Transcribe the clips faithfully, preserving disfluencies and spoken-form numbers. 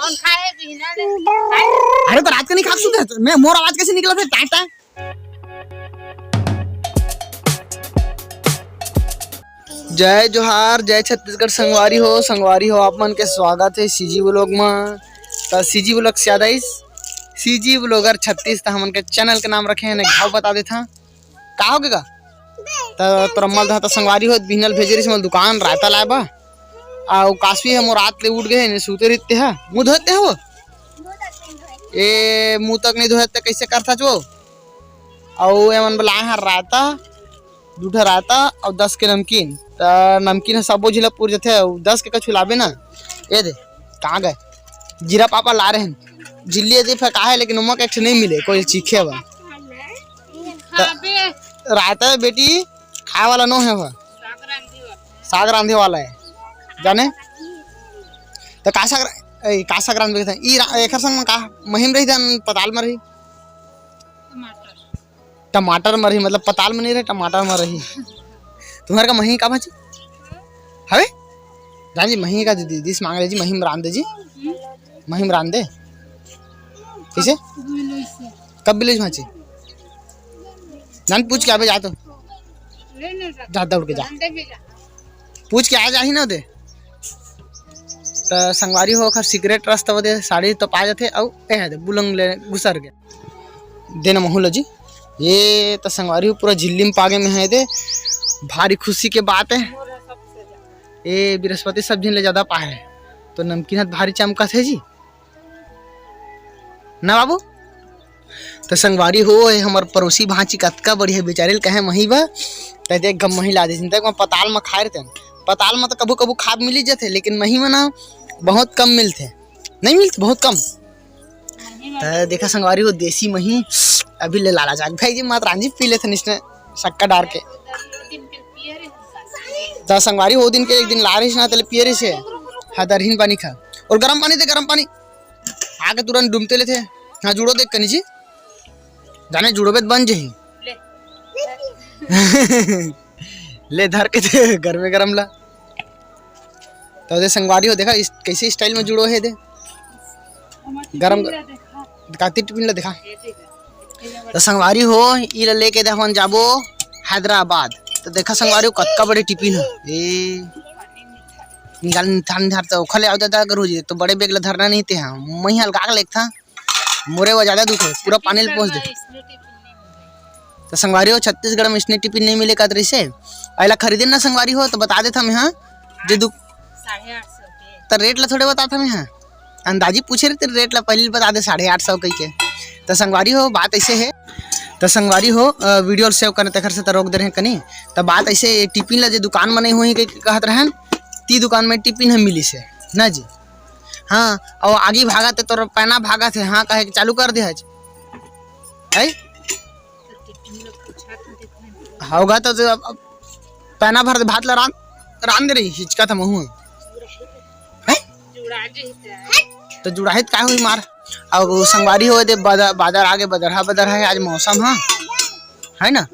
कौन खाए बिना ले? अरे तो रात के नहीं खा सुते? मैं, मोर आवाज कैसे निकला था? टाटा। जय जोहार, जय छत्तीसगढ़ संगवारी हो। संगवारी हो, आप मन के स्वागत है सीजी व्लॉग में। तो सीजी व्लॉग से याद आइस, सीजी व्लॉगर छत्तीस, तो हमन के चैनल के नाम रखे हैं, घाव बता देता। का हो गे गा? त तोर अम्मा ल दहा त संगवारी हो, बिहनल भेजे रहिस मोला दुकान रायता लाए बा। अउ कासवी ह मोर रात ले उठ गे हे, ने सुते रहिते ह। मुंह धोते हो? ए, मुंह तक नहीं धोए त कैसे करथा वो? अउ एमन बर लाए ह रायता, दू ठा रायता अउ दस के नमकीन। त नमकीन ह सबो झिला पुर जथे, अउ दस के कछु लाबे ना। ए दे, कहाँ गए? जीरा पापा ला रहे हैं। झिल्ली ए दे फेंका है, लेकिन ओमा के एक ठे नहीं मिले, कोई चीखे बा। त रायता बेटी खाए वाला नो है, वह साग रांधे वाला है, जाने। त का साग, ए, का साग रांधे के था? ई रा-, एकर संग में का महीम रही, धन पताल में रही? टमाटर। टमाटर में रही, मतलब पताल में नहीं रही, टमाटर में रही। तुम्हारे का मही का भाजी हवे? जान जी, मही का दीदी, दिस मांग ले जी, महीम रांधे जी। महीम रांधे। कैसे? कब बिलेज भाजी? जान पूछ के आबे जा तो। जा दौड़ के जा। पूछ के आ जाही ना दे। त संगवारी हो, ओखर सिगरेट रस त ओदे साड़ी तो पा जाथे, अउ ए दे बुलंग ले गुसर गया। देना महू ल जी। ये त संगवारी हो पूरा झिल्ली में पागे में है दे। भारी खुशी के बात है। ए बृहस्पति सब झिन ले ज्यादा पाए है। तो नमकीन हत भारी चमकत है जी। ना बाबू? त संगवारी हो, ए हमर पड़ोसी भांची कतका बढ़िया बेचारी ल कहे मही बा। त देख गम मही ला दे। चिंता म पताल म खाए रहते। पताल म त कभू कभू खाद मिली जथे, लेकिन मही म ना बहुत कम मिलथे। नहीं मिलथे, बहुत कम। त देखा संगवारी हो, देसी मही अभी ले लाला जाग भाई जी, मात रांझी पी लेथे निसने शक्कर डार के। त संगवारी हो दिन के एक दिन ला रहिस ना, तले पिए रहिस हे। हाँ, दरहिन पानी खा। और गरम पानी दे, गरम पानी। आके तुरंत डूमते लेथे। हाँ, जुड़ो देख कनी जी। जाने जुड़ो बे त बन जही। ले। ले धर के दे, गरमे गरम ला। त दे संगवारी हो, देखा इस, कैसे स्टाइल में जुड़ो हे दे। गरम टिफिन ला देखा। काती टिफिन ला देखा। त संगवारी हो, ई ला लेके दे हमन जाबो हैदराबाद। त देखा संगवारी हो, कतका बड़े टिफिन हे। ए, निकाल, निकाल, निकाल, त ओखर ले आओ दादा करू जी, तो बड़े बैग ला धरना नहीं ते हाँ। मैं हल्का के लेगथा, मोरे वो ज्यादा दुख है, पूरा पानी ले पहुंच दे। त संगवारी हो, छत्तीसगढ़ में इसने टिफिन नहीं मिले का तरी से। अइला खरीदे ना संगवारी हो, तो बता देता मैं, हाँ, जे दु-, साढ़े आठ सौ के। त रेट ला थोड़े बताता मैं, हाँ, अंदाजी पूछे रहे, तेरे रेट ला पहले बता दे, साढ़े आठ सौ कही के। त संगवारी हो, बात ऐसे है। त संगवारी हो, अ, वीडियो सेव करने तखर से त रोक दे रहे कनी। त बात ऐसे, ये टिफिन ला जे दुकान में नहीं हुई के कहत रहन, ती दुकान में टिफिन हम मिली से ना जी। हाँ, और आगे भागत है, तोर पैना भागत है, हाँ, कहे के चालू कर दे हज। है? होगा तो, तो अब, अब पैना भर दे, भात ला रांध, रांध दे रही, हिचका था महू। हैं? तो जुड़ाहित का हुई मार? अब संगवारी हो दे, बाजार, बाजार आगे, बदरहा, बदरहा है आज मौसम, हाँ, है ना?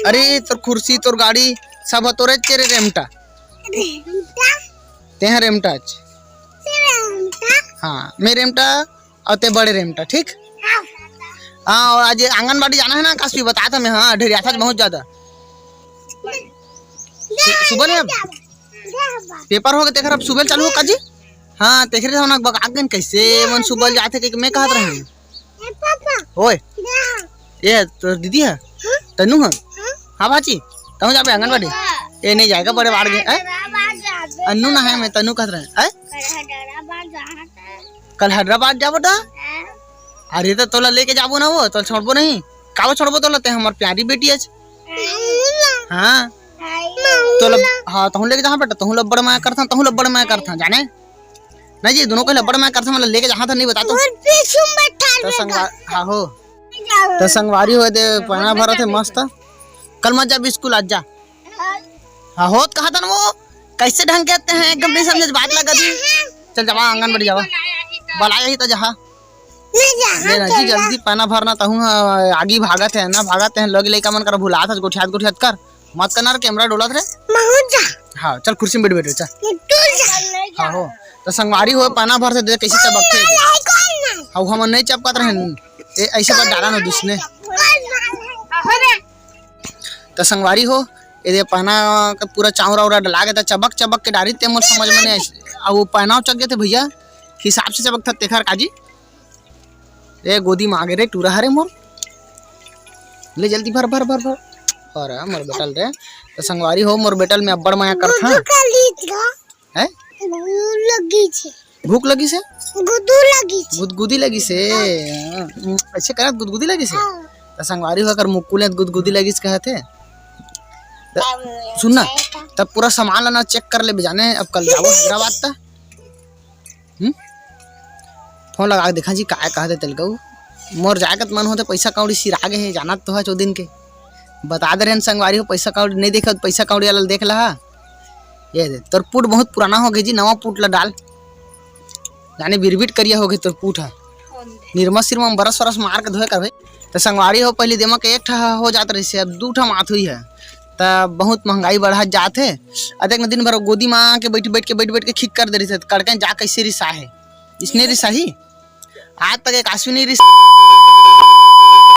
अरे, तोर कुर्सी, तोर गाड़ी, सब ह तोरे तेरे रेमटा। रेमटा? ते हैं रेमटा आज। ते रेमटा? हाँ, मैं रेमटा और ते बड़े रेमटा, ठीक? हाँ। हाँ, और आज आंगनबाड़ी जाना है ना, काश भी बता था मैं, हाँ, ढेरिया था बहुत ज्यादा। सु-, सुबह नहीं अब? पेपर हो गए, तेकर अब सुबह चालू हो का जी? हाँ, तेकरे हम ना बका गन कैसे मन सुबह जाते के मैं कहत रहे। ए पापा। ओए। ये तो दीदी है? हाँ? तनु है? हाँ? हाँ भाची, तहूँ जाबे आंगनबाड़ी? हाँ। ए नहीं जाएगा, बड़े बाढ़ गए, हैं? हैदराबाद जाबे। अन्नू ना है, मैं तनु कहत रहे, हैं? कल हैदराबाद जाना था। कल हैदराबाद जाबो ता? हाँ। अरे तो तोला लेके जाबो ना वो, तोला छोड़बो नहीं। काबर छोड़बो तोला, ते हमर प्यारी बेटी है। हाँ। हाँ। तोला, हाँ, तहूँ लेके जाहा बेटा, तहूँ लब्बड़ माया करथा, तहूँ लब्बड़ माया करथा, जाने? नहीं जी, दोनों को लब्बड़ माया करथा, मतलब लेके जाहा था, नहीं बता तो। और पीछू में ठाड़ तो में संगवा-, हाँ हो। तो संगवारी हो दे, पैना भरत है मस्त। कल मत जा स्कूल, आज जा। हाँ, होत कहा था ना वो, कैसे ढंग के आते हैं, एकदम नहीं समझे बात लगा दी। चल जावा आंगनबाड़ी जावा। बलाया ही तो जहा। ले ना जी, जल्दी पैना भरना तहूँ, हाँ, आगी भागत है ना, भागत है, लोग लइका मन कर भुलात है, गोठियात गोठियात कर। मत करना रे, कैमरा डोलत रे। महू जा। हाँ, चल कुर्सी में बैठ, बैठ, चल। तू जा। हाँ हो। त संगवारी हो, पैना भर से दे कइसे चबकथे। अउ हमन नइ चबकत रहेन, ए, अइसे बर डारन दुसने। त संगवारी हो, एदे पैना के पूरा चाउरा उरा डला गे, त चबक चबक के डारी ते मोर समझ में नइ आइस। अउ वो पैना चक गे थे भइया, हिसाब से चबकथे तेखर काजी। ए, गोदी म आगे रे, टूरा हरे मोर। ले जल्दी भर, भर, भर, भर। अरे, मोर बेटा ल रे। त संगवारी हो, मोर बेटा ल मैं अब्बड़ मया करथंव। हैं? भूख लगी छे। भूख लगी से? गुदगुदी लगी छे। गुदगुदी लगी से? हाँ। अइसे करत गुदगुदी लगी से? हाँ। त संगवारी हो, अगर मुक्कू ले गुदगुदी लगी से कहत हे। त सुन ना, तब पूरा सामान ला ना चेक कर लेबे जाने, अब कल जाबो हैदराबाद त। हम्म? फोन लगा के देखा जी, काय कहत हे तेलगऊ। मोर जाए के त मन होथे, पइसा कौड़ी सिरा गे हे, जानत तो हच ओ दिन के। बता दे रहेन संगवारी हो, पइसा कौड़ी नइ देखे, पइसा कौड़ी वाला देख लहा। ए दे, तोर पूट बहुत पुराना हो गे जी, नवा पूट ला डाल। जाने बिरबिट करिया हो गे तोर पूट ह। निरमा सिरमा म बरस वरस मार के धोए कर भाई। त संगवारी हो, पहिली देमा के एक ठा हो जात रहिसे, अब दू ठा माथ हुई हे। त बहुत महंगाई बढ़त जात हे। अतेक न दिन भर गोदी म आके बइठ बइठ के, बइठ बइठ के खिक कर दे रहिसे, त कड़के जा कइसे रिसाहे। इसने रिसाही? आज तक एक आंसू नइ रिस-,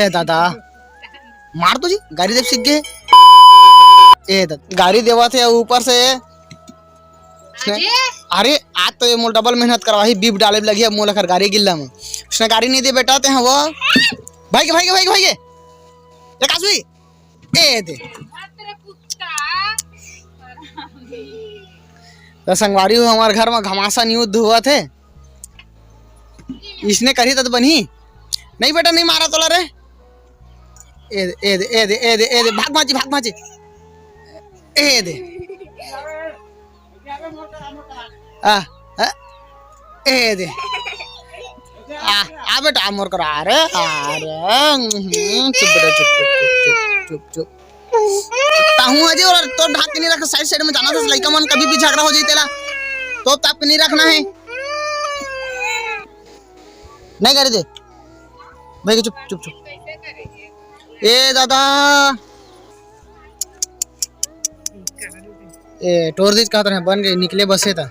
ए दादा, मार तो जी, गारी देब सीख गे। ए दादा, गारी देवत हे ऊपर से। अरे, आज तो ये मोला डबल मेहनत करवाही, बीप डाले लगी, अब मोला कर गारी गिल्ला में। उसने गारी नइ दे बेटा, ते हैं वो। भाई के, भाई के, भाई के, भाई के। एक आंसू ही। ए दे। त संगवारी हो, हमर घर म घमासान युद्ध होवत हे। इसने करही त बनही। नहीं बेटा, नहीं मारा तोला रे। ए दे, ए दे, ए दे, ए दे, ए दे, भाग भांची, भाग भांची। ए दे। आ, आ, ए दे। आ, आ बेटा, आ मोर करा, आ रे, आ रे, हम्म, चुप बेटा, चुप, चुप, चुप, चुप, चुप, चुप। ताहू अजय, और तोर ढाक के नहीं रख, साइड साइड में जाना था, लइका मन कभी भी झगड़ा हो जाई तेला, तो ताप के नहीं रखना है। नहीं करे दे भाई के, चुप, चुप, चुप। ए दादा, ए टोर दीज कहत रहे, बन गई, निकले बसे ता।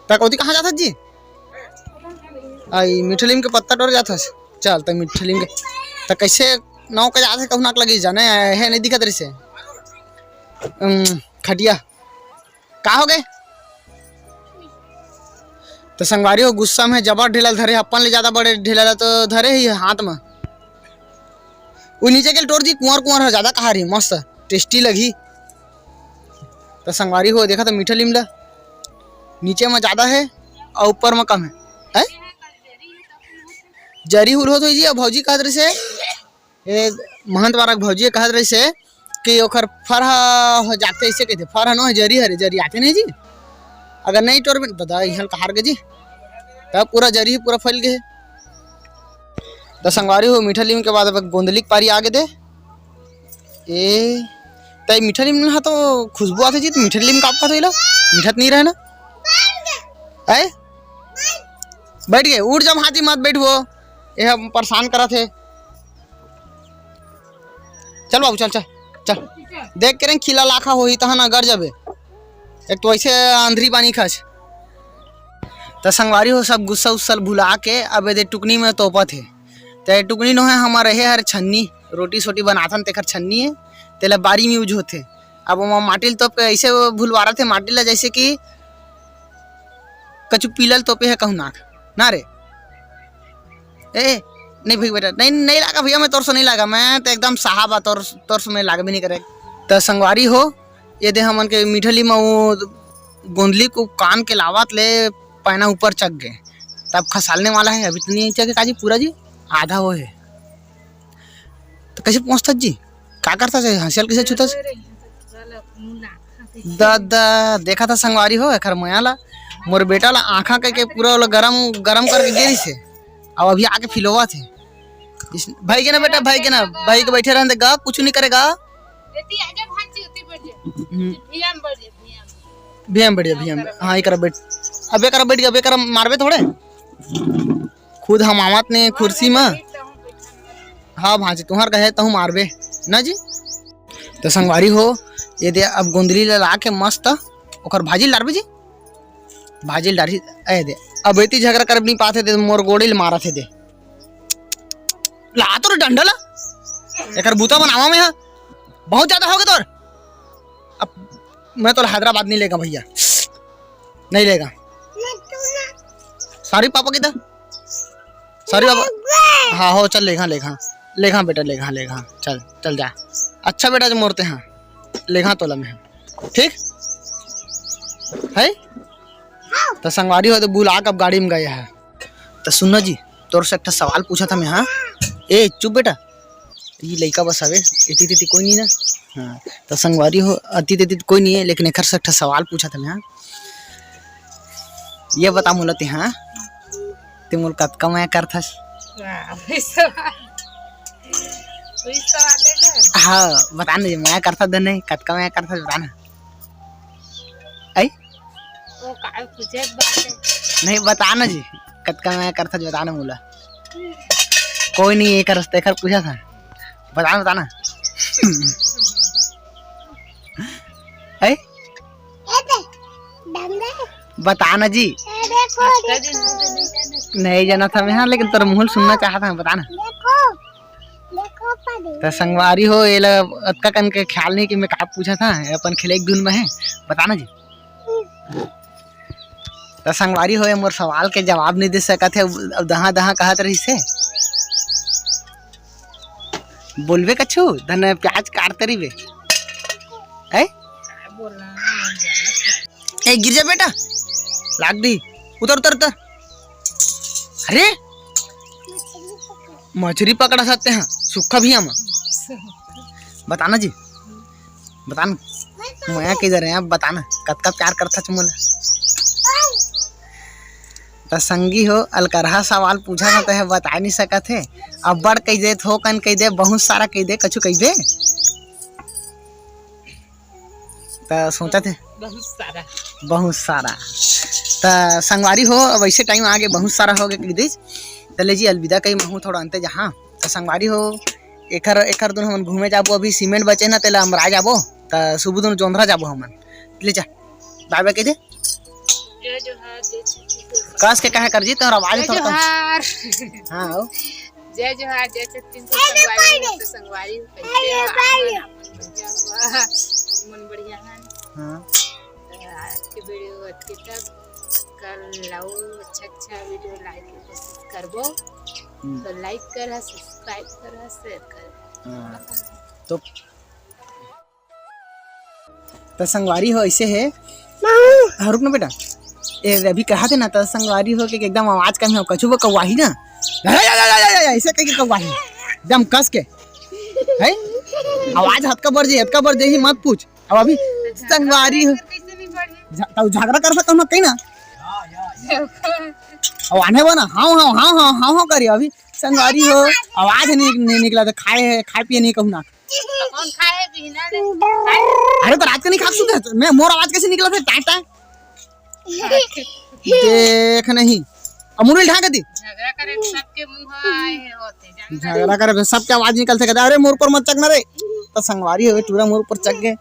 तक ओती कहाँ जात हस जी? आई मीठा लीम के पत्ता टोर जात हस। चल, त मीठा लीम के, त कैसे नाव के जात हे, कहूँ नाक लगी जाने, हे नहीं दिखत रहिसे। अम, खटिया, का हो गए? त संगवारी हो गुस्सा में जबर ढेला धरे, अपन ले ज्यादा बड़े ढेला ला तो धरे ही हाथ में। वो नीचे के टोर जी, कुंवर कुंवर ह, ज्यादा कहा रही, मस्त टेस्टी लगी। त संगवारी हो, देखा त मीठा लीम ला, नीचे में ज्यादा है और ऊपर में कम है, है? जरी हुल होत होई जी। अब भौजी कहत रहिसे, ए, महंत वाला के भौजी कहत रहिसे कि ओखर फर ह जाते, ऐसे कहते, फर ह नो, जरी हरे, जरी आते नहीं जी। अगर नहीं टोर में, दादा, इहल कहार के जी, तब पूरा जरी ही पूरा फैल गए। त संगवारी हो, मीठा लीम के बाद अब गोंदली के पारी आगे दे। ए, तई मीठा लीम हा तो खुशबू आथे जी, त मीठा लीम का आपका तो इला? मीठा त नहीं रहे ना? ऐ? बैठ गए, उठ जा, हाथी मत बैठ वो। ये हम परेशान करत हे। चल बाबू, चल, चल, चल। देख के रेंग खिला लाखा होही, तहाँ ना गर जाबे। एक तो ऐसे आंधरी पानी खाच। त संगवारी हो, सब गुस्सा उस्सा भुला के अब एदे टुकनी में तोपत हे। त ये टुकनी नोहे, हमर रहे हर छन्नी, रोटी सोटी बनाथन तेखर छन्नी हे, तेला बारी में यूज होथे। अब ओमा माटी ल तोप के ऐसे भुलवारत हे माटी ला, जैसे कि कछु पीला ल तोपे हे कहूँ नाक। ना रे। ए, नहीं भाई बेटा, नहीं, नहीं लागा भैया, मैं तोर से नहीं लागा, मैं तो एकदम साहब आ, तोर, तोर से मैं लाग भी नहीं करे। त संगवारी हो, ये दे हमन के मीठा लीम वो गोंदली को कान के लावत ले पैना ऊपर चक गए। तब खसालने वाला है, अभी तो नहीं चके काजी पूरा जी, आधा वो है। त कैसे पहुँचता जी? का करता चाहे हंसियल कैसे छूता? दादा, देखा था संगवारी हो, एखर मया ला, मोर बेटा ला आँखा कह के पूरा ओला गरम, गरम करके गे रहिसे। अब अभी आके फिलोवा थे। इस, भाई के ना बेटा, भाई के ना, भाई के बैठे रहने गा, कुछ नहीं करेगा। एती आजा भांची, ओती बढ़ जा। हम्म। भैया में बढ़ जा, भैया में। भैया में बढ़ जा, भैया में। हाँ, एकरा बैठ। अब एकरा बैठ गया, अब एकरा मारबे थोड़े। खुद हम आवत ने कुर्सी में। हाँ भांची, तुहर कहे तहूँ मारबे ना जी। तो संगवारी हो, ये दे अब गोंदली ला ला के मस्त ओकर भाजी लारबे जी। भाजी ल डारी, ए दे। अब एती झगड़ा करब नहीं पाते दे, मोर गोड़ी ल मारत हे दे। ला तो रे डंडा ला। एकर बूता बनावा में हा। बहुत ज्यादा हो गए तोर। अब मैं तो हैदराबाद नहीं लेगा भैया। नहीं लेगा। सॉरी पापा की तो। Sorry papa. हाँ हो चल लेगा लेगा। लेगा बेटा लेगा लेगा। चल चल जा। अच्छा बेटा जो मोरते हाँ। लेगा तोला में। ठीक है। त संगवारी हो तो बुला के अब गाड़ी में गए हैं। त सुन ना जी, तोर से एक ठा सवाल पूछा था मैं, हाँ? ए चुप बेटा। ये लइका बस हवे। इति तिति कोई नहीं ना। हाँ। त संगवारी हो अति तिति कोई नहीं है, लेकिन एकर से एक ठा सवाल पूछा था मैं, हाँ? ये बता मोला ते, हाँ? ते मोल कतका मया करथस? वाह, वही सवाल। वही सवाल है ना। हाँ, बता ना जी, मया करथस दे नहीं, कतका मया करथस बता ना। आई? वो काय पूछे के बात है? नहीं, बता ना जी, कतका मया करथस बता ना मोला। कोई नहीं, एकर रस्ते एकर पूछा था। बता ना, बता ना। आई? बता ना जी। नहीं जाना था मैं, हाँ, लेकिन तोर मुँह सुनना चाहत हँव, बता ना। त संगवारी हो, एला अतका कन के ख्याल नहीं कि मैं का पूछा था, अपन खेले एक धुन में है, बता ना जी। त संगवारी हो, ये मोर सवाल के जवाब नहीं दे सकत है, अब दहा दहा कहत रहिस हे। बोलबे कछु, धन प्याज काटते रहिबे। हैं? ए, गिर जा बेटा, लाग दी, उतर, उतर, उतर। अरे, मछरी पकड़ा सकते हैं, सूखा भी हम। बता ना जी, बता ना, मया किधर है, अब बता ना, कतका प्यार करथस मोला। त संगी हो, अलकरहा सवाल पूछा ना, तहे बता नहीं सकत है। अब्बड़ कह दे, थोकन कह दे, बहुत सारा कह दे, कछु कह दे। त सोचत हे। बहुत सारा। बहुत सारा। त संगवारी हो, अब ऐसे टाइम आगे बहुत सारा हो गए कह दीस। त ले जी अलविदा कही, महूँ थोड़ा अंते जहाँ। त संगवारी हो, एकर, एकर दुनो हमन घूमे जाबो, अभी सीमेंट बचे ना, तेला अमरा जाबो। त सुबह दुनो जोंधरा जाबो हमन। ले जा, बाय बाय कह दे। जय जोहार, जय छत्तीसगढ़। कस के कहे कर जी, तोर आवाज जय थोड़ा कम। जोहार। हाँ, हो। जय जोहार, जय छत्तीसगढ़ संगवारी हो, तो संगवारी हो, कैसे हो आप मन? आप मन बढ़िया हुआ, हम मन बढ़िया हैं। हाँ। तो आज के वीडियो अतके तक, कल लाओ अच्छा अच्छा वीडियो लाए के कोशिश करबो। हम्म। तो लाइक करा, सब्सक्राइब करा, शेयर करा। हाँ। तो त संगवारी हो ऐसे है। हाँ, रुक ना बेटा। ए, अभी कहा थे ना, त संगवारी हो के एकदम आवाज कम है, कछु वो कौवाही ना। ऐसे कह के कौवाही। एकदम कस के। है? आवाज हतका बढ़ जाई, हतका बढ़ जाई, मत पूछ। अब अभी संगवारी हो। झ-, त झगड़ा कर सकत हो कहीं ना। अब आने बना, हाँ, हाँ, हाँ, हाँ, हाँ, हाँ करी अभी। संगवारी हो, आवाज नहीं, नहीं निकला था, खाए, खाए पिए नहीं कहूँ ना। कौन खाए पीना रे? अरे तो रात के नहीं खा सुते, मैं मोर आवाज कैसे निकला था? टाटा। देख नहीं, अब मुड़ी ढाक दी। झगड़ा करे सबके मुंह आए होते, जान। झगड़ा करे सबके आवाज निकल सकता। अरे मोर पर मत चकना रे, तो संगवारी हो टूरा मोर पर चक गए।